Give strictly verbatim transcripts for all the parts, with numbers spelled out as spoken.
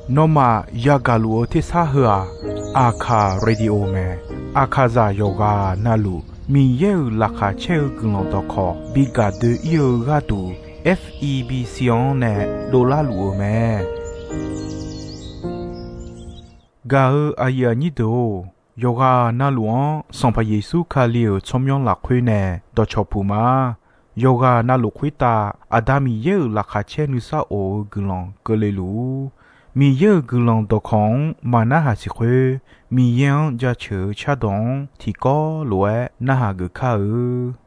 Nawmaf yagaq luf-eu tersar heu-aq, Aqkaq Radio mae. Aqkaqzaq yawqghaq navluf Miqyaer-euq laqkhaq caer-eu guiqlanq dawqkawq bi gaq doe-ir-eu gharduq, F E B C-anr nae dovlar luf-eu mae. Gaq-eu aqyuif aqnyir deuq-or, yawqghaq navluf-anr Sanqpaq Yeqsur Kali-euq tsawrmyanr lafkhoer nae dawqcawq puq ma. Yawqghaq navluf khoertav Aqda Miqyaer-euq laqkhaq caer nuisar of-eu guiqlanq keuvle luf-ur. Miqyaer-euq guiqlanq dawqkawq-anr maqnarhaq siq khoer, Miqyaer-anr jaceuq-eu cardawq-anr tiqkawv lof-aer narhaq geuf kar-eu.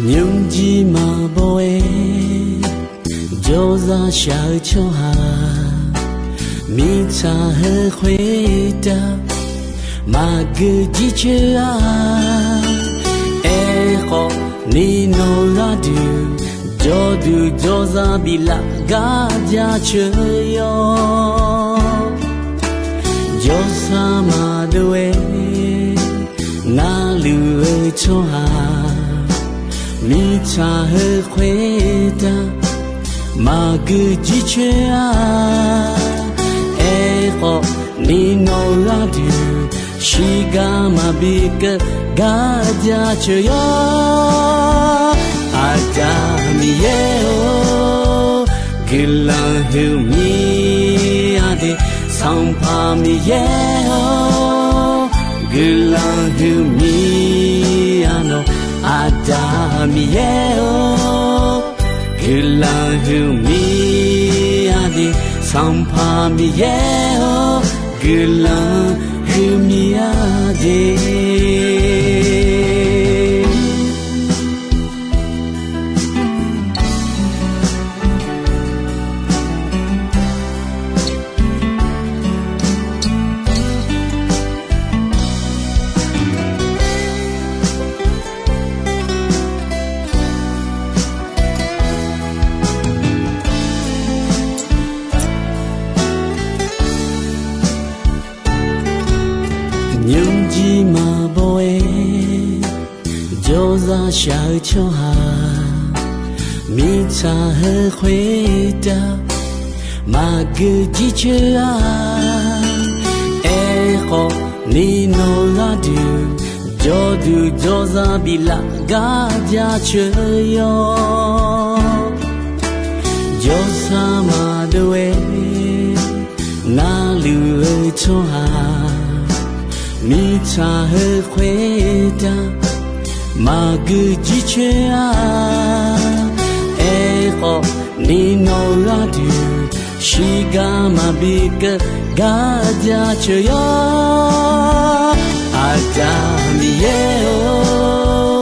Nymrjir maqbaw-aer jawrzaq shaq-eu tsawrhaq, mirtsaq heu khoertav maqgeu jircoer-a. Aerkhawf, ni nawq gharduq jawrduq jawrzaq biflaf gar jaceuq yawr. Jawrsar maqdov-aer narluf-eu tsawrhaq, mirtsaq heu khoertav maqgeu jircoer-a. Aerkhawf, ni nawq gharduq shiqgar maqbi keuv gar jaceuq yawr. Aqda Miqyaer-or, guiqlanq huiqmir-a de. Sanqpaq Miqyaer-or, guiqlanq huiqmir-a nawq. Aqda Miqyaer-or, guiqlanq huiqmir-a de. Sanqpaq Miqyaer-or, guiqlanq huiqmir-a de. Nymrjir maqbaw-aer jawrzaq shaq-eu tsawrhaq, mirtsaq heu khoertav maqgeu jircoer-a. Aerkhawf, ni nawq gharduq jawrduq jawrzaq biflaf gar jaceuq yawr. Jawrsar maqdov-aer narluf-eu tsawrhaq, mirtsaq heu khoertav maqgeu jircoer-a. Aerkhawf, ni nawq gharduq shiqgar maqbi keuv gar jaceuq yawr. Aqda Miqyaer-or,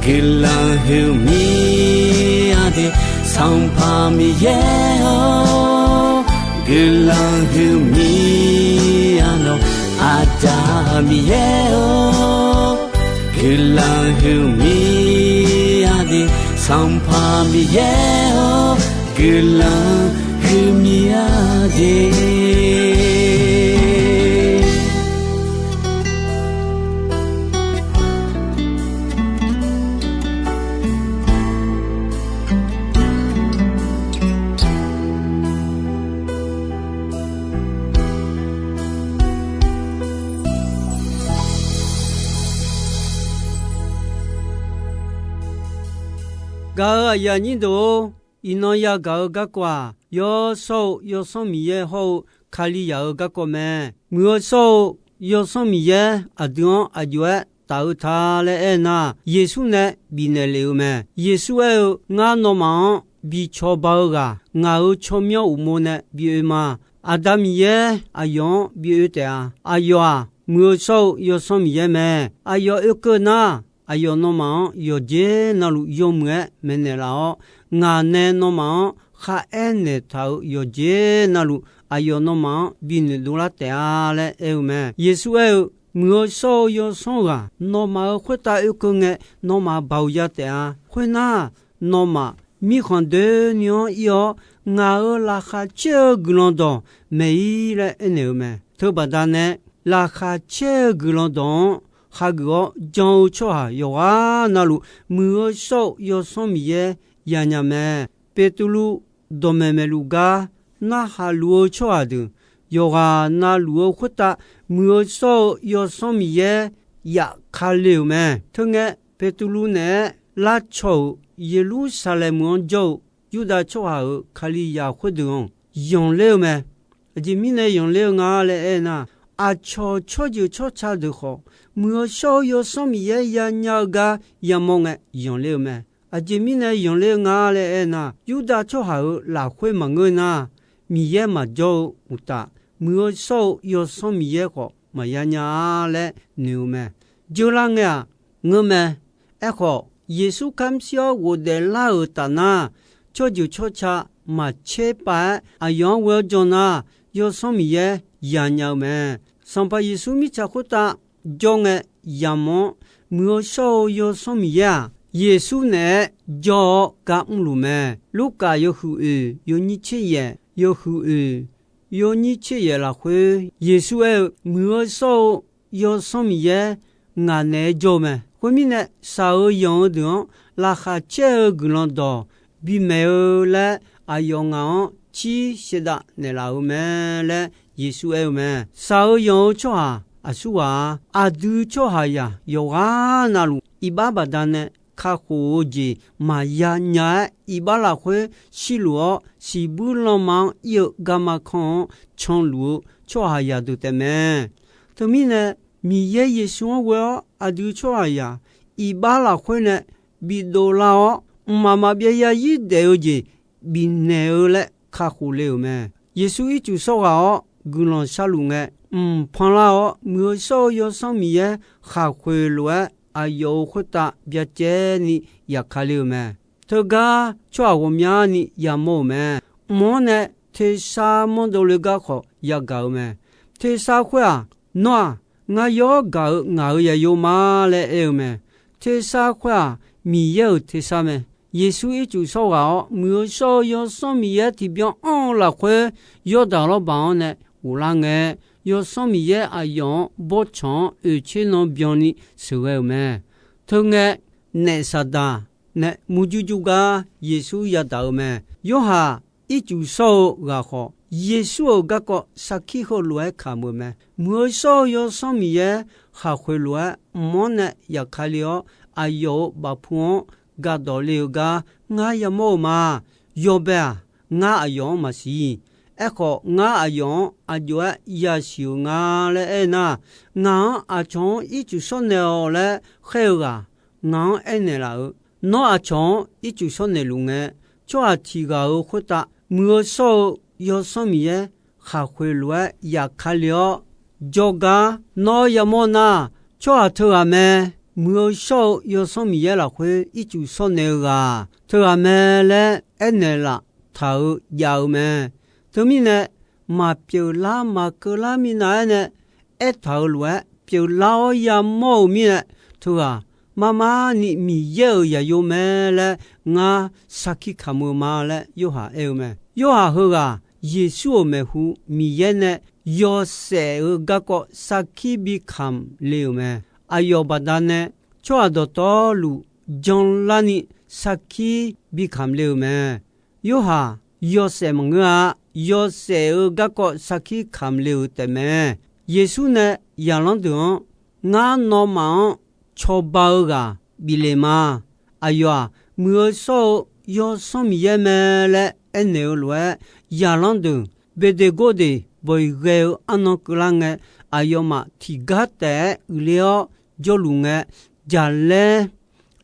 guiqlanq huiqmir-a de. Sanqpaq Miqyaer-or, guiqlanq huiqmir-a nawq. Aqda Miqyaer-or, guiqlanq huiqmir-a de. Sanqpaq Miqyaer-or, guiqlanq huiqmir-a de. Gaq-euq aqyuif aqnyir deuq-or, iqnan yagaq-eu garkawv-aq, Yawshawr-eu Yawsanr Miqyaer hawr-eu Kalizaq-eu garkawv mae. Muiq-eu shawr-eu Yawsanr Miqyaer aqdui-anr aqjox-aer taf-eu ta laer aernar, Yeqsur nae bifnaeq lef-eu mae. Yeqsur aer-eu, Ngar nawmaf-anr bi cawba-eu ghaq ngaq-euq tsawrmyanr uqmov nae bi oe ma. Aqda Miqyaer aqyawf-anr bi oe taef-a. Aqyawf-aq, muiq-eu shawr-eu Yawsanr Miqyaer mae. Aqyawf oekeuv nar, aqyawf nawmaf-anr yawqjeq navluf yawmuiq-aer maeqnaeq laf-awr, ngaq nae nawmaf-anr kharaer naeqtaq-euq yawqjeq navluf aqyawf nawmaf-anr binoeq dovlar taef-a laer aer-eu mae. Yeqsur aer-eu, Muiq-eu shawr-eu yawsanr ghaq nawmaf-euq khoertav oekeuv ngae, nawmaf baoq ya taef-a. Khoernar, nawmaf mirkhanq doeni-anr ir-awr, ngaq-euq laqkhaq caer-eu guiqlanq dawq maeq-ir laer aernaeq-eu mae. Teubaqda nae, laqkhaq caer-eu guiqlanq dawq-anr khageuf-awr jan-eu tsawrhaq yawqghaq navluf, Muiq-eu shawr-eu Yawsanr Miqyaer yanya mae. Beqtuvluv dawqmaeq maeqluf gar narhaq luf-eu tsawrhaq deuq yawqghaq navluf-eu khoertav, Muiq-eu shawr-eu Yawsanr Miqyaer yaf ka le-euq mae. Teungae, Beqtuvluv naeq-aer lavcawq-euq Yeqlursaqlaeq meuq-anr jawr-eu Yurdav tsawrhaq-euq Kalizaq khoerdeuq-anr yanqler-eu mae. Aqjeq mirnae yanqler-eu nga laer aernar, aqcawq tsawrjeuq tsawrca deuq khawf, Muiq-eu shawr-eu Yawsanr Miqyaer yanya-eu gar yamawr ngae yanqler-eu mae. Aqjeq mirnae yanqler-eu nga laer aernar, Yurdav tsawrhaq-euq lafkhoer maqngeur nar, Miqyaer maqjawr-eu uqtaf, Muiq-eu shawr-eu Yawsanr Miqyaer khawf maqya nya-a laer noeq-eu mae. Jeular ngae-aq, ngeur mae. Aerkhawf, Yeqsur kamr shir-awr ghofdaef lar-euq taf nar, tsawrjeuq tsawrca maqtser pav-aer aqyawf-anr ghoe-awr jan nar, Yawsanr Miqyaer yanya-eu mae. Sanqpaq Yeqsur mirtsaq khoertav jawr ngae yamawr-anr, Muiq-eu shawr-eu Yawsanr Miqyaer-aq, Yeqsur naeq-aer jawr-awr gar mrluf mae. Lurkaf yawhuiq oeq yawnyir tser yaef, yawhuiq oeq yawnyir tser yaef lafkhoer Yeqsur aer-eu, Muiq-eu shawr-eu Yawsanr Miqyaer ngaq naeq-aer jawr-eu mae. Khoermirnae, shaq-eu yanq-eu deuq-anr laqkhaq caer-eu guiqlanq dawq bimaeq-eu laer, aqyawf ngaq-anr cir shaevdav naeqlaf-euq mae laer Yeqsur aer-eu mae. Shaq-eu yanq-eu tsawrhaq aqsurghaq-a. Aqdui tsawrhaqzaq yawqghaq navluf, iqbax baqdanae kakhof-eu jeq maqya nya-aer, iqbax lafkhoer shirluf-awr, siqbuir lanma-anr ir-eu garma kanr-anr canluf-eu tsawrhaqzaq deuq taefmae. Teumirnae, Miqyaer Yeqsur-anr ghoe-awr aqdui tsawrhaqzaq iqbax lafkhoer nae bidov lar-awr, mqmaq maqbyav zarzir daef-eu jeq bifnaeq-eu laer kakhof le-euq mae. Yeqsur ircuf shawr ghaq-awr guiqlanq sharluf ngae, mq panlar-awr Muiq-eu shawr-eu Yawsanr Miqyaer khaqkhoeq lof-aer aqyawf-euq khoertav byacaevni yaf ka le-euq mae. Teugar tsawrhaq ghawqmyani yamawr-euq mae. Mq-anr nae tersar manrdov le gar khawf yagaq-euq mae. Tersar khoer-aq, Nawr-aq, ngar yawr gaq-eu ngaq-euq zaqyo ma laer aer-eu mae. Tersar khoer-aq, Miqyaer-euq tersar mae. Yeqsur ircuf shawr ghaq-awr, Muiq-eu shawr-eu Yawsanr Miqyaer tiqbyan anr-eu lafkhoer, Yawrdaq lawrbaq-anr nae ghoflar ngae, Yawsanr Miqyaer aqyawf-anr bawrtsanq-anr oeqtser nan byanni sheuqghae-euq mae. Teungae, naef Saqdaq nae murjur jur gar Yeqsur yadaq-eu mae. Yorhaq ircuf shawr-eu ghaq khawf, Yeqsur-euq garkawv sarkir heulof-aer kamq-euq mae. Muiq-eu shawr-eu Yawsanr Miqyaer khaqkhoeq lof-aer mq-anr nae yaf ka le-awr, aqyawf-euq bafpu-anr gardawq le-eu gar ngar yamawr-eu ma. Yawbae-aq, ngar aqyawf-anr maqsiq. Aerkhawf, ngar aqyawf-anr aqjox-aer yasiq-euq nga laer aernar, ngaq-anr aqcawq-anr ircuf shawr naeq-awq laer khaer-eu ghaq, ngaq-anr aernaeq laf-euq, Nawr aqcawq-anr ircuf shawr naeqluf ngae, tsawrhaq tiq ghaq-euq khoertav Muiq-eu shawr-eu Yawsanr Miqyaer khaqkhoeq lof-aer yaf ka le-awr jawrgar nawr yamawr nar, tsawrhaq teughaq mae. Muiq-eu shawr-eu Yawsanr Miqyaer lafkhoer ircuf shawr naeq-eu ghaq teughaq mae laer aernaeq laftaq-eu jav-eu mae. Teumirnae, maqpyeuf lar maqkeuv lar minav-aer nae aertaq-euq lof-aer pyeuflar-awr yamawr-euq mirnae, teughaq marmar ni Miqyaer-euq zaqyo mae laer ngar sarkir kamq-eu ma laer Yorhaq aer-eu mae. Yorhaq heughaq Yeqsur-euq maeqhu Miqyaer nae yawshaef-eu garkawv sarkir bikamq le-euq mae. Aqyawf baqdanae tsawrhaq dawqtawvluf janlarni sarkir bikamq le-euq mae. Yorhaq yawshaef maqngeur-a. Yawshaef-eu garkawv sarkir kamq le-euq taefmae. Yeqsur nae zaqlanr deuq-anr, Ngar nawmaf-anr cawba-eu ghaq bif le ma. Aqyawf-aq, Muiq-eu shawr-eu Yawsanr Miqyaer mae laer aernaeq-eu lof-aer, zaqlanr deuq Beqdeqgordeq bawq-iq ghae-eu arnan keuvlar ngae, aqyawfmaf tiqgar taef-aer uiqler-awr jawrluf ngae, jaqlaer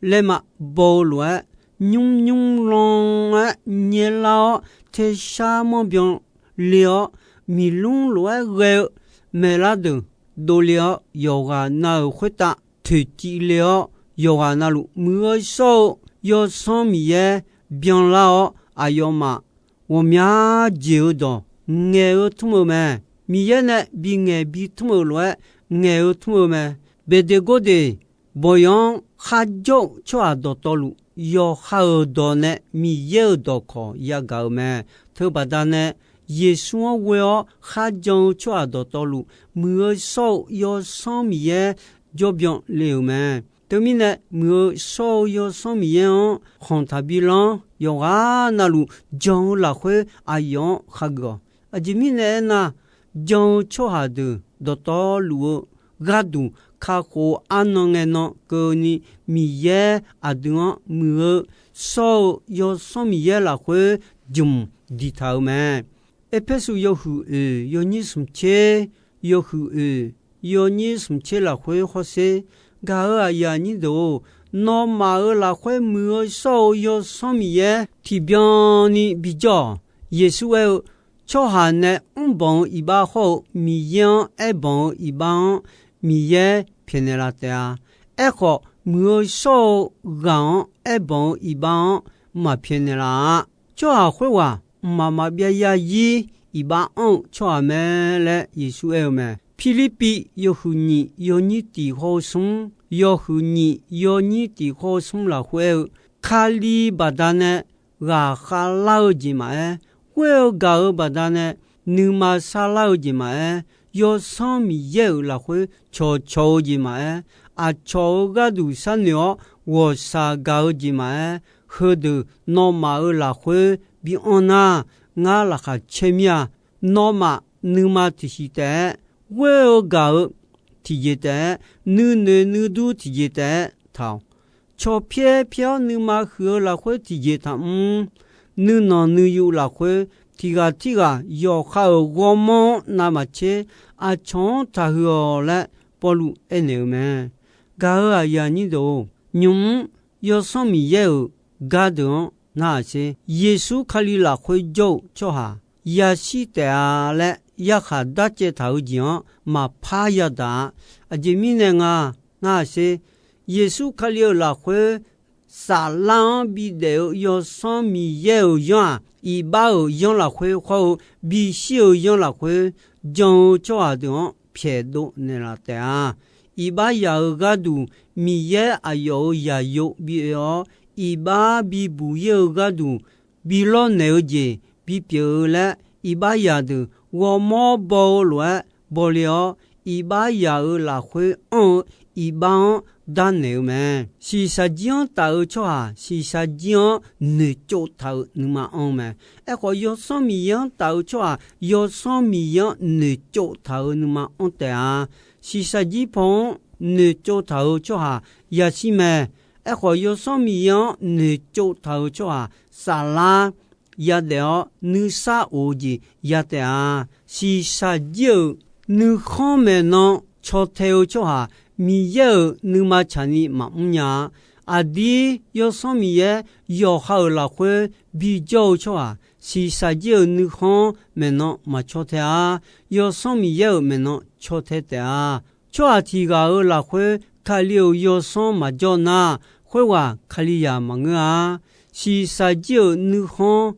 laerma baw-eu lof-aer, nymr nymr lan-aer nyaerlar-awr, tersar manrbyan le-awr, miqlmr lof-aer ghae-eu maeqlar deuq dovle-awr, yawqghaq na-euq khoertav toeqciv le-awr, yawqghaq navluf Muiq-eu shawr-eu Yawsanr Miqyaer byanlar-awr, aqyawfmaf ghawqmya jeq-eu dawq ngaeq-eu tmr-eu mae. Miqyaer nae bingaeq bitmr-euq lof-aer ngaeq-eu tmr-eu mae. Beqdeqgordeq bawq-iq-anr kharjawr-eu tsawrhaq dawqtawvluf, yawqha-euq dawq nae Miqyaer-euq dawqkawq yagaq-euq mae. Teubaqda nae, Yeqsur-anr ghoe-awr kharjan-eu tsawrhaq dawqtawvluf, muiq-eu shawr-eu Yawsanr Miqyaer jawrbyan le-euq mae. Teumirnae, muiq-eu shawr-eu Yawsanr Miqyaer-anr khanq taqbi lanr, yawqghaq navluf jan-eu lafkhoer aqyawf-anr khageuf-awq. Aqjeq mirnae aernar, jan-eu tsawrhaq deuq dawqtawvluf-eu gharduq kakhof-eu arnan ngae nan keuvni, Miqyaer aqdui-anr muiq-eu shawr-eu Yawsanr Miqyaer lafkhoer jmq diqtaq-euq mae. Erpersu yawhuiq oeq yawnyir smq tser, yawhuiq oeq yawnyir smq tser lafkhoer hawsher. Gaq-euq aqyuif aqnyir deuq-or, nawmaf-euq lafkhoer muiq-eu shawr-eu Yawsanr Miqyaer tiqbyan ni bijawr-awq. Yeqsur aer-eu, tsawrhaq nae mrbanq-eu iqbax hawr-eu Miqyaer-anr aerbanq-eu iqbax-anr Miqyaer pyaeqnaeq laf taef-a. Aerkhawf, muiq-eu shawr-eu ghaq-anr aerbanq-eu iqbax-anr maqpyaeqnaeq laf-a. Tsawrhaq khoerghaq mqmaq maqbyav zarzir iqbax anr-eu tsawrhaq mae laer Yeqsur aer-eu mae. Pirlirpiv yawhuiq nyiq yawnyir tiq hawr-eu smr, yawhuiq nyiq yawnyir tiq hawr-eu smr lafkhoer aer-eu, Kali baqdanae ghaqkhav lar-eu jeq maqaer, ghoer-eu gaq-euq baqdanae nuima sarlar-eu jeq maqaer, Yawsanr Miqyaer-euq lafkhoer cawqcawq-eu jeq maqaer, aqcawq-euq gharduq sharnoeq-awr ghawqshaq gaq-eu jeq maqaer, heudeuq nawmaf-euq lafkhoer bi anr nar, ngar laqkhaq caer mir-a. Nawmaf nuima tiqsiq taef-aer ghoer-eu gaq-eu tiqjeq taef-aer, nuinoeq nuidur tiqjeq taef-aer taq-awq. Cawpyaer pyaer-awr nuima huiq-eu lafkhoer tiqjeq taqmr. Nuinanq nuiyu lafkhoer tiq ghaq tirghaq yawqha-euq ghawrmawr-anr navmaqtser aqcawq-anr taqhuiq-awq laer Pawrluv aernaeq-eu mae. Gaq-euq aqyuif aqnyir deuq-or, nymq-mr Yawsanr Miqyaer-euq gardeuq-anr narhaq sher. Yeqsur Kali lafkhoer jawr-eu tsawrhaq yashir taef-a laer yarkhaq darcaev taq-eu jeq-anr maqpar yadaq-a. Aqjeq mirnae nga narhaq sher. Yeqsur Kali-euq lafkhoer saflar-anr bidaef-eu Yawsanr Miqyaer-euq yanr-aq, iqbax-euq yanr lafkhoer hawr-eu bishir-eu yanr lafkhoer jan-eu tsawrhaq deuq-anr pyaeqdov naeqlaf taef-a. Iqbax yaq-euq gharduq Miqyaer aqyawf-euq yaqyo bi oe-awr, iqbax bibuq ir-eu gharduq bi lawrnaeq-eu jeq bipyeuf-eu laer, iqbax yaq deuq ghawrmawr baw-eu lof-aer bawle-awr, iqbax yaq-euq lafkhoer anr-eu iqbax-anr darnaeq-eu mae. Shiqshaq jir-anr taf-eu tsawrhaq shiqshaq jir-anr noeqtsov taq-euq nuima anr-eu mae. Aerkhawf, Yawsanr Miqyaer-anr taf-eu tsawrhaq Yawsanr Miqyaer-anr noeqtsov taq-euq nuima anr taef-a. Shiqshaq jir paw-anr noeqtsov taq-euq tsawrhaq yashir mae. Aerkhawf, Yawsanr Miqyaer-anr noeqtsov taq-euq tsawrhaq saflar yadaef-awr nuisar of-eu jeq ya taef-a. Shiqshaq jir-euq nuikhanr maeqnan caw tae-eu tsawrhaq Miqyaer-euq nuima tsaqni maqmr nya-a. Aqdir Yawsanr Miqyaer yawqha-euq lafkhoer bijawr-eu tsawrhaq shiqshaq jir-euq nuikhanr maeqnan maqcaw tae-a. Yawsanr Miqyaer-euq maeqnan caw tae taef-a. Tsawrhaq tiq ghaq-euq lafkhoer Kali-euq Yawsanr maqjawr nar, khoerghaq Kalizaq maqngeur-a. Shiqshaq jir-euq nuikhanr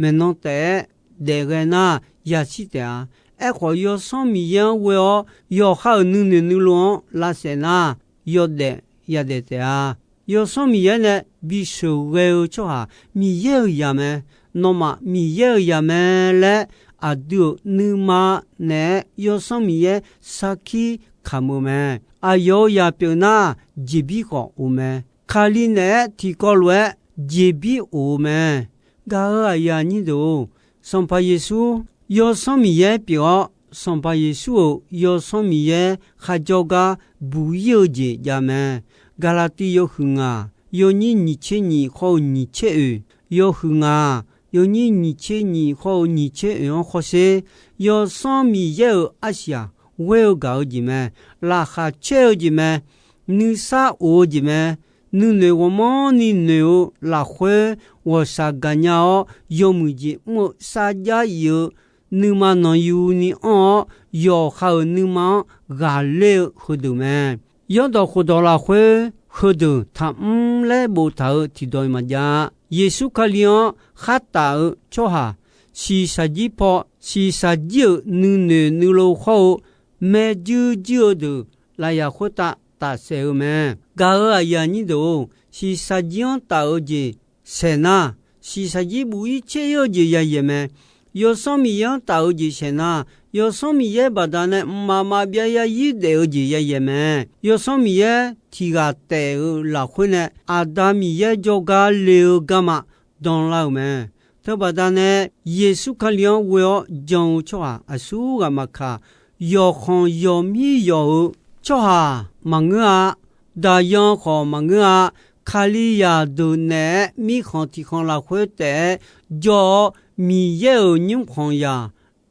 maeqnan taef-aer daefghae nar, yashir taef-a. Aerkhawf, Yawsanr Miqyaer-anr ghoe-awr yawqha-euq nuinoeq nuilov-anr lavsaef nar, yawdaef yadaef taef-a. Yawsanr Miqyaer nae bisheuq ghae-eu tsawrhaq Miqyaer-euq zaq mae. Nawmaf Miqyaer-euq zaq mae laer aqdui-euq nuima naeq-aer Yawsanr Miqyaer sarkir kamq-eu mae. Aqyawf-euq zaq pyeuf nar, jeqbir khawf of mae. Kali naeq-aer tiqkawv lof-aer jeqbir of-eu mae. Gaq-euq aqyuif aqnyir deuq-or, Sanqpaq Yeqsur Yawsanr Miqyaer pyeuf-awr, Sanqpaq Yeqsur-euq Yawsanr Miqyaer kharjawr gar buq ir-eu jeq jav mae. Gaqlaqtiv yawhuiq ngaq, yawnyir nyiq tser nyiq khawr-eu nyiq tser oeq, yawhuiq ngaq, yawnyir nyiq tser nyiq khawr-eu nyiq tser oeq-anr khawrsher. Yawsanr Miqyaer-euq arsiq-aq, ghoer-eu gaq-eu jeq mae. Laqkhaq caer-eu jeq mae. Nuisar of-eu jeq mae. Nuinoeq ghawqmanrni noeq-eu lafkhoer ghawqshaq gaqnya-awr, yawmuiq jeq mr-eu sarjax if-eu nuima nanqyuni anr-awr, yawqha-euq nuima-anr ghaqler-eu heudeuq mae. Zanrdawq khofdawq lafkhoer heudeuq taqmr laer boftaq-euq tiqdawq maqjav-a. Yeqsur Kali-anr khartaf-eu tsawrhaq shiqshaq jir paw, shiqshaq jir-euq nuinoeq nuilov hawr-eu, maerjuir juir-eu deuq lafyaq khoertav tafsaef-eu mae. Gaq-euq aqyuif aqnyir deuq-or, shiqshaq jir-anr taf-eu jeq saeq nar, shiqshaq jir buf-ir caer-ir-eu jeq yayaeq mae. Yawsanr Miqyaer-anr taf-eu jeq saeq nar, Yawsanr Miqyaer baqdanae mqmaq maqbyav yarzir daef-eu jeq yayaeq mae. Yawsanr Miqyaer tiq ghaq taef-eu lafkhoer nae Aqda Miqyaer jawrgar le-eu garma danlar-euq mae. Teubaqda nae Yeqsur Kali-anr ghoe-awr jan-eu tsawrhaq aqsur ghaq maqkaq, yawqkhanq yawqmir yawq-eu tsawrhaq maqngeur-a. Daqyan khawf maqngeur-a. Kalizaq deuq naeq-aer mirkhanq tiq khanq lafkhoer taef-aer jawr-awr, Miqyaer-euq nymrkhanq zaq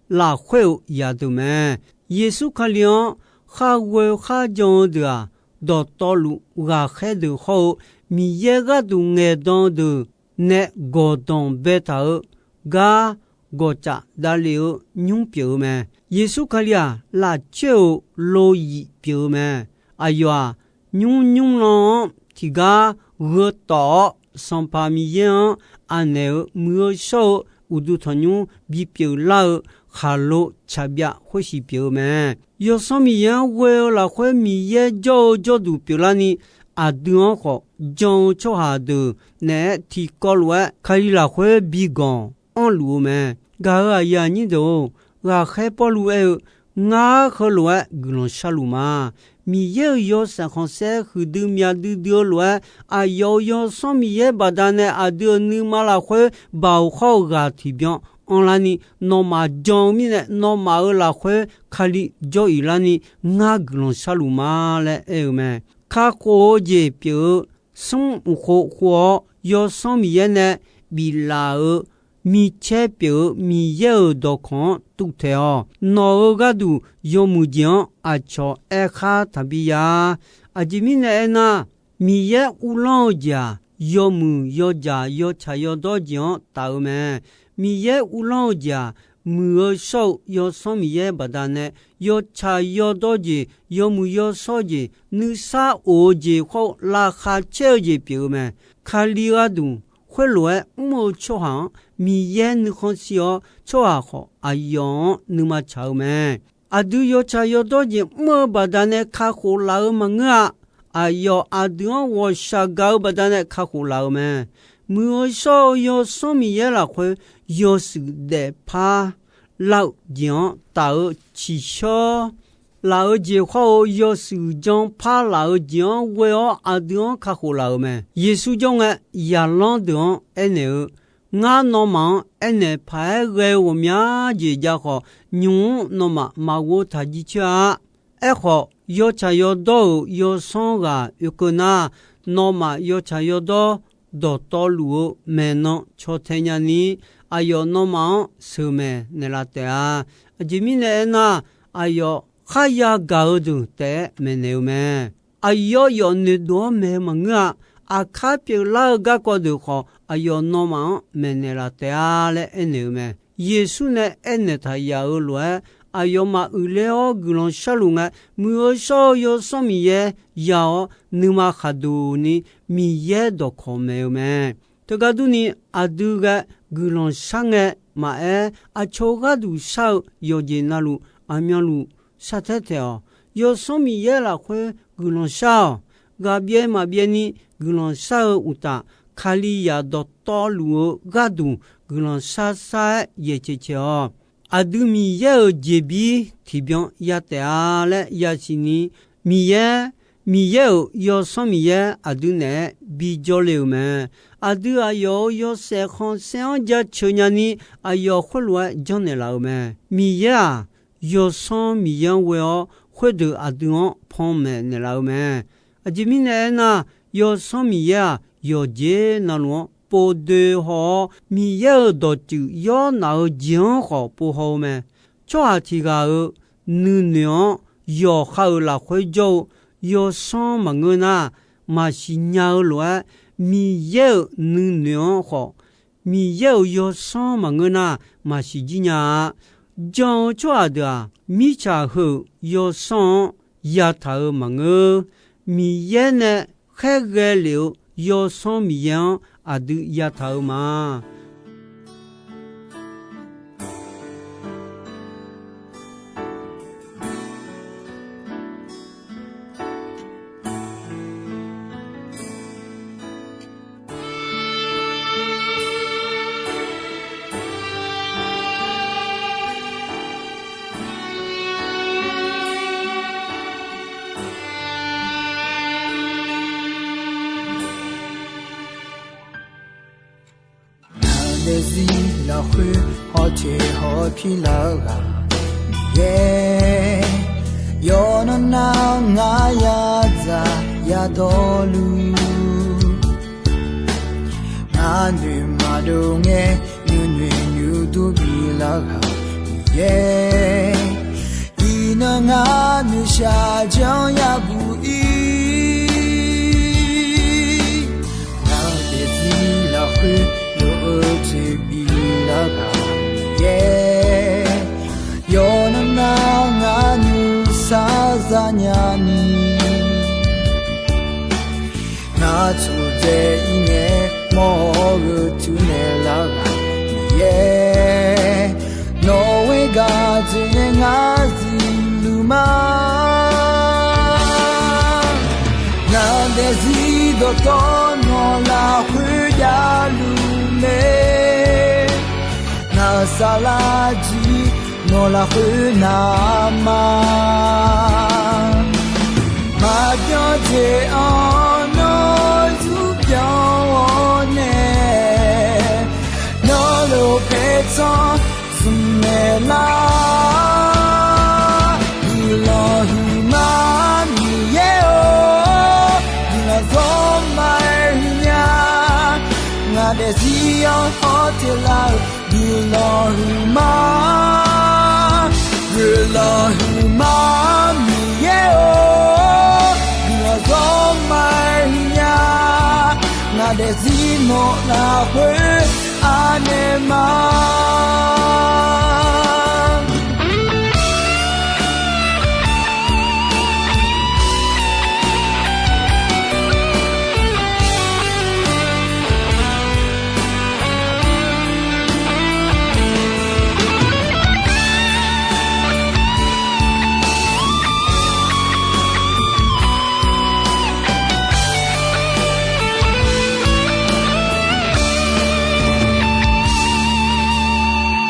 lafkhoer-euq zaqdeuq mae. Yeqsur Kali-anr khar ghoe khar jan-eu deuq-aq, dawqtawvluf ghaqkhaer deuq hawr-eu Miqyaer gharduq ngaeqdan-eu deuq nae gawqdanq baetaq-eu gar gawqcaf davlef-eu nymr pyeuf-eu mae. Yeqsur Kali-aq, lafcoer-euq loyif pyeuf-eu mae. Aqyawf-aq, nymr nymrlan-anr tiqgar gheutawf-awr, Sanqpaq Miqyaer-anr aqnaeq-euq muiq-eu shawr-eu uqduq tanqnymr bipyeuf lar-eu khaqlo tsaqbyav khoersiq pyeuf-eu mae. Yawsanr Miqyaer-anr ghoe-eu lafkhoer Miqyaer jawr-eu jawrduq pyeuflarni, aqdui-anr khawf jan-eu tsawrhaq deuq naeq-aer tiqkawv lof-aer Kali lafkhoer biganq anrluf-eu mae. Gaq-euq aqyuif aqnyir deuq-or, ghaqkhaer Pawrluv aer-eu, Ngar heulof-aer guiqlanq sharluf ma. Miqyaer-euq yawshaef khanqsaer huiqdui myaq duidui-eu lof-aer, aqyawf-euq Yawsanr Miqyaer baqdanae aqdui-euq nuima lafkhoer baoq khawr-eu ghaq tiqbyan anrlarni, nawmaf jan-eu mirnae, nawmaf-euq lafkhoer Kali jawr-iq larni, ngar guiqlanq sharluf ma laer aer-eu mae. Kakhof-eu jeq pyeuf-eu smr uqkhov khov-awr, Yawsanr Miqyaer nae biflaf-euq micaer pyeuf-eu Miqyaer-euq dawqkawq-anr tuvtaeq-awq. Nawq-euq gharduq yawmuiq jeq-anr aqcawq aerkhar taqbi ya-a. Aqjeq mirnae aernar, Miqyaer uvlanr-eu jeq-aq, yawmuiq yawdzaq yawtsaq yawdawr jeq-anr taf-eu mae. Miqyaer uvlanr-eu jeq-aq, muiq-eu shawr-eu Yawsanr Miqyaer baqdanae yawtsaq yawdawr jeq, yawmuiq yawshawr jeq, nuisar of-eu jeq khawr-eu laqkhaq caer-eu jeq pyeuf-eu mae. Kali gharduq khoerlof-aer mr-eu tsawrhaq-anr Miqyaer nuikhanr shir-awr, tsawrhaq khawf aqyawf-anr nuima tsaq-eu mae. Aqdui yawtsaq yawdawr jeq mr-eu baqdanae kakhof laf-eu maqngeur-a. Aqyawf aqdui-anr ghawqshaq gaq-eu baqdanae kakhof laf-eu mae. Muiq-eu shawr-eu Yawsanr Miqyaer lafkhoer yawshuif daefpar lar-eu jeq-anr taf-eu tsiqshawr laf-eu jeq khawr-eu yawshuif janpar laf-eu jeq-anr ghoe-awr aqdui-anr kakhof laf-euq mae. Yeqsur jawr ngae, zaqlanr deuq-anr aernaeq-eu, Ngar nawmaf-anr aernaeq paq-aer ghae-eu ghawqmya jeq jav khawf, nymq-mr nawmaf maqghov taq jircoer-a. Aerkhawf, yawtsaq yawdawr-euq yawsanr ghaq oekeuv nar, nawmaf yawtsaq yawdawr dawqtawvluf-eu maeqnan caw tae nyani, aqyawf nawmaf-anr sheuqmaeq naeqlaf taef-a. Aqjeq mirnae aernar, aqyawf kharya gaq-eu deuq taef-aer maeqnaeq-eu mae. Aqyawf yawf noeqdov-anr maeq-eu maqngeur-a. Aqkar pyeuflar-eu garkawv deuq khawf, aqyawf nawmaf-anr maeqnaeq laf taef-a laer aernaeq-eu mae. Yeqsur nae aernaeq taq yaf-eu lof-aer, aqyawfmaf uiqler-awr guiqlanq sharluf ngae, Muiq-eu shawr-eu Yawsanr Miqyaer ya-awr, nuima khaqduq ni Miqyaer dawqkawq maeq-eu mae. Teugar durni, aqdui ghae guiqlanq shar ngae maqaer, aqcawq gharduq shar-eu yawqjeq navluf aqmyanluf shartaer taeq-awq. Yawsanr Miqyaer lafkhoer guiqlanq shar-awq. Ghaqbyaev maqbyaev ni guiqlanq shar-eu uqtaf, Kalizaq dawqtawvluf-eu gharduq guiqlanq shar shar-aer yaeq caeq caeq-awq. Aqdui Miqyaer-euq jeqbir tiqbyan ya taef-a laer yasiq ni, Miqyaer, Miqyaer-euq Yawsanr Miqyaer aqdui naeq-aer bijawr le-euq mae. Aqdui aqyawf-euq yawshaef khanqsaer-anr jaceuq nyani, aqyawf khoerlof-aer janrnaeq laf-euq mae. Miqyaer-aq, Yawsanr Miqyaer-anr ghoe-awr khoerdeuq aqdui-anr panmaeq naeqlaf-eu mae. Aqjeq mirnae aernar, Yawsanr Miqyaer-aq, yawqjeq navluf-anr povdoe haw-awr, Miqyaer-euq dawqtsuif yawr naf-eu jeq-anr khawf pov haw-eu mae. Tsawrhaq tiq ghaq-euq nuinoeq-anr yawqha-euq lafkhoer jawr-eu yawsanr maqngeur nar, maqsiq nya-eu lof-aer, Miqyaer-euq nuinoeq-anr khawf, Miqyaer-euq yawsanr maqngeur nar, maqsiq jir nya-a. Jan-eu tsawrhaq deuq-aq, mirtsaq heu-euq yawsanr-anr yataq-euq maqngeur. Miqyaer nae khaerghae lef-eu Yawsanr Miqyaer-anr aqdui yataq-euq ma. khoer hawteq hawpir lar-eu ghaq Miqyaer, yawqnan nar ngar yadzaq yadawrluf, ngar noeq maqdov ngae nuinoeq nuidur bilar ghaq Miqyaer, iqnan ngar noeqshaq janr yabuq ir, ngar daefzir lafkhoer lof-eu jeq bilar ghaq Miqyaer, yawqnan nar ngar nuisar zanya ni, ngar tsofdzae ir ngae mawr-eu tuinaeq lar ghaq Miqyaer, nawq-euq gaq jeq nae ngar zifluf ma. Ngar daefzir dawqtawv nawq lafkhoer javluf mae, ngar saflar jir nawq lafkhoer navma, maqbyan jeq-anr nawr zurbyan-awr nae, nawr lof paertsanr smq naeq lar. Guiqlanq huiqma Miqyaer-or, guiqlanq zawr ma-aer huiqnya, ngaq daefzir-anr hawteq lar-eu guiqlanq huiqma, guiqlanq huiqma Miqyaer-or, guiqlanq zawr ma-aer huiqnya, ngaq daefzir nawq lafkhoer anaeq ma.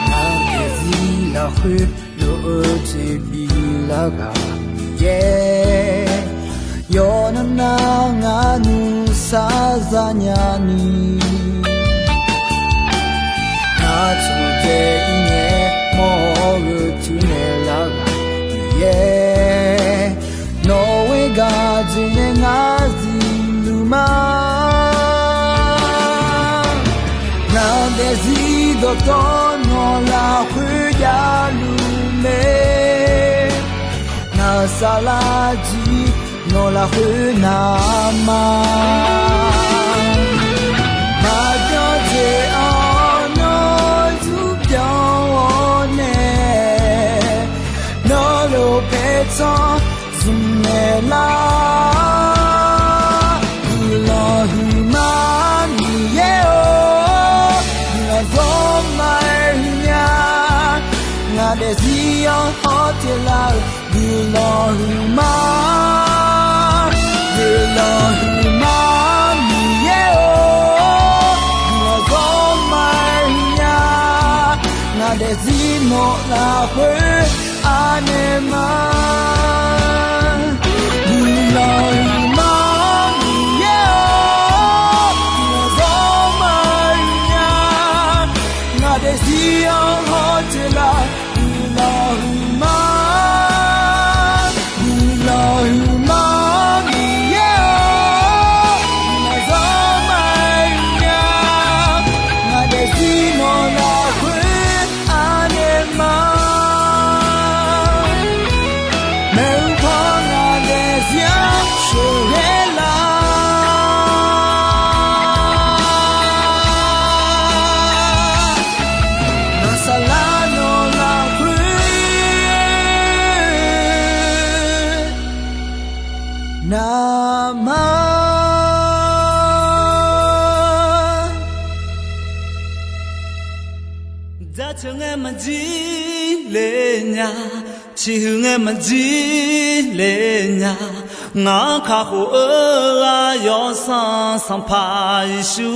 Ngar daefzir lafkhoer lof-eu jeq bilar ghaq Miqyaer, yawqnan nar ngar nuisar zanya ni, ngar tsofdzae ir ngae mawr-eu tuinaeq lar ghaq Miqyaer, nawq-euq gaq jeq nae ngar zifluf ma. Ngar daefzir dawqtawv nawq lafkhoer javluf mae, ngar saflar jir nawq lafkhoer navma, maqbyan jeq-anr nawr zurbyan-awr nae, nawr lof paertsanr smq naeq lar. Guiqlanq huiqma Miqyaer-or, guiqlanq zawr ma-aer huiqnya, ngaq daefzir-anr hawteq lar-eu guiqlanq huiqma, guiqlanq huiqma Miqyaer-or, guiqlanq zawr ma-aer huiqnya, ngaq daefzir nawq lafkhoer anaeq ma. Guiqlanq huiqma Miqyaer-or, guiqlanq zawr ma-aer huiqnya, ngaq daefzir-anr hawteq lar-eu guiqlanq huiqma, guiqlanq huiqma Miqyaer-or, guiqlanq zawr ma-aer huiqnya, ngaq daefzir nawq lafkhoer anaeq ma. Maeqhu paw ngaq daefzir-anr sheuqghae lar, ngar saflar nawq lafkhoer navma. Jaceuq ngae maqjir le nya, ciqhuiq ngae maqjir le nya, ngaq-anr kakhof-eu ghaq Yawsanr Sanqpaq Yeqsur.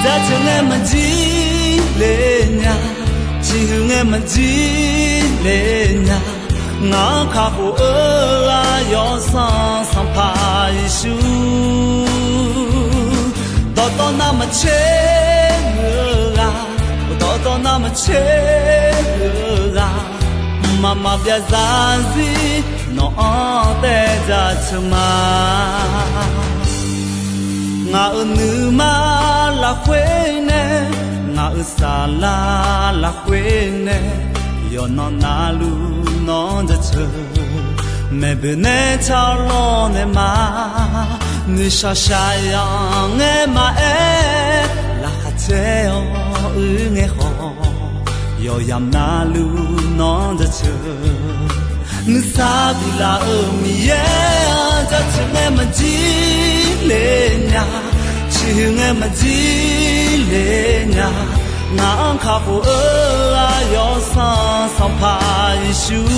Jaceuq ngae maqjir le nya, ciqhuiq ngae maqjir le nya, ngaq-anr kakhof-eu ghaq Yawsanr Sanqpaq Yeqsur. Dawqtawv navmaqtser muiq-eu ghaq, dawqtawv navmaqtser muiq-eu ghaq, mqmaq maqbyav zarzir nawq-anr taev dzaqteuq ma. Ngaq-euq nuima lafkhoer nae, ngaq-euq saflar lafkhoer nae, yawqnan navluf nawq-anr jaceuq. Maeqboeq nae tsawrlawr nae ma, noeqshaq shaqzanq ngae maqaer, laqkhaq caer-awr uir ngae khawf, yawqyamq navluf nawq-anr jaceuq. Nuisar biflaf-euq Miqyaer-anr jaceuq ngae maqjir le nya, ciqhuiq ngae maqjir le nya, ngaq-anr kakhof-eu ghaq Yawsanr Sanqpaq Yeqsur.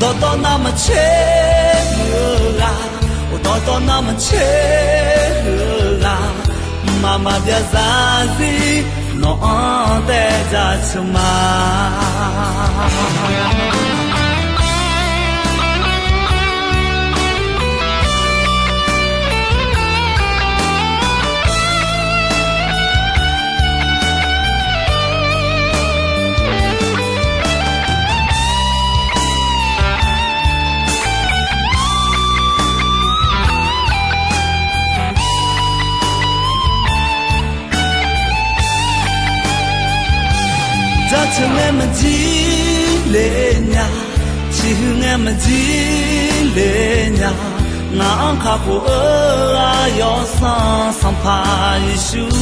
Dawqtawv navmaqtser muiq-eu ghaq, dawqtawv navmaqtser muiq-eu ghaq, mqmaq maqbyav zarzir nawq-anr taev dzaqteuq ma. Jaceuq ngae maqjir le nya, ciqhuiq ngae maqjir le nya, ngaq-anr kakhof-eu ghaq Yawsanr Sanqpaq Yeqsur.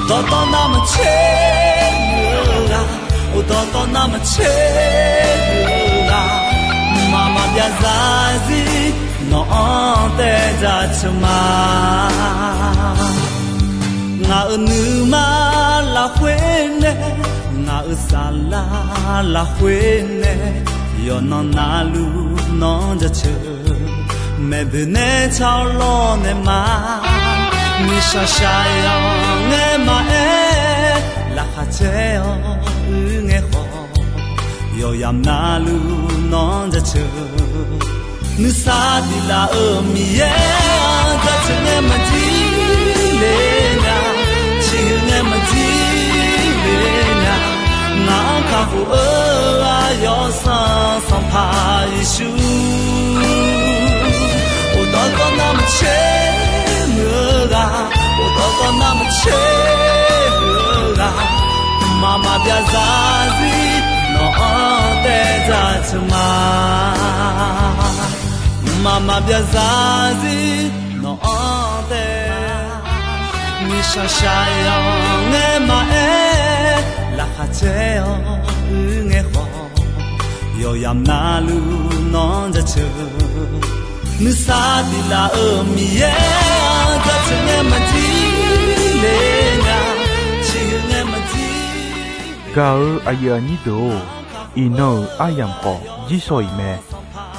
Dawqtawv navmaqtser muiq-eu ghaq, dawqtawv navmaqtser muiq-eu ghaq, mqmaq maqbyav zarzir nawq-anr taev dzaqteuq ma. Ngaq-euq nuima lafkhoer nae, ngaq-euq saflar lafkhoer nae, yawqnan navluf nawq-anr jaceuq. Maeqboeq nae tsawrlawr nae ma, noeqshaq shaqzanq ngae maqaer, laqkhaq caer-awr uir ngae khawf, yawqyamq navluf nawq-anr jaceuq. Nuisar biflaf-euq Miqyaer-anr jaceuq ngae maqjir le nya, ciqhuiq ngae maqjir le nya, ngaq-anr kakhof-eu ghaq Yawsanr Sanqpaq Yeqsur. Dawqtawv navmaqtser muiq-eu ghaq, dawqtawv navmaqtser muiq-eu ghaq, mqmaq maqbyav zarzir nawq-anr taev dzaqteuq ma. Mqmaq maqbyav zarzir nawq-anr taev, noeqshaq shaqzanq ngae maqaer, laqkhaq caer-awr uir ngae khawf, yawqyamq navluf nawq-anr jaceuq. Nuisar biflaf-euq Miqyaer-anr jaceuq ngae maqjir le nya, ciqhuiq ngae maqjir. Gaq-eu aqyuif aqnyir deuq-or, iqnan-euq aryamq khawf jirsawq iq mae.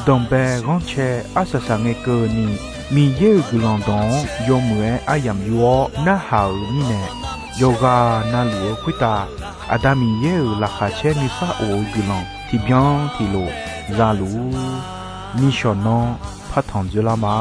Danqbae ghanrcae arsaq saq ngae keuvni, Miqyaer-euq guiqlanq dawq-anr yawmuiq-aer aryamq yur-awr narhaq-euq mirnae, yawqghaq navluf-eu khoertav Aqda Miqyaer-euq laqkhaq caer nuisar of-eu guiqlanq tiqbyan tiqlof za luf-ur. Nishawq nanr partanq dzoerlar ma.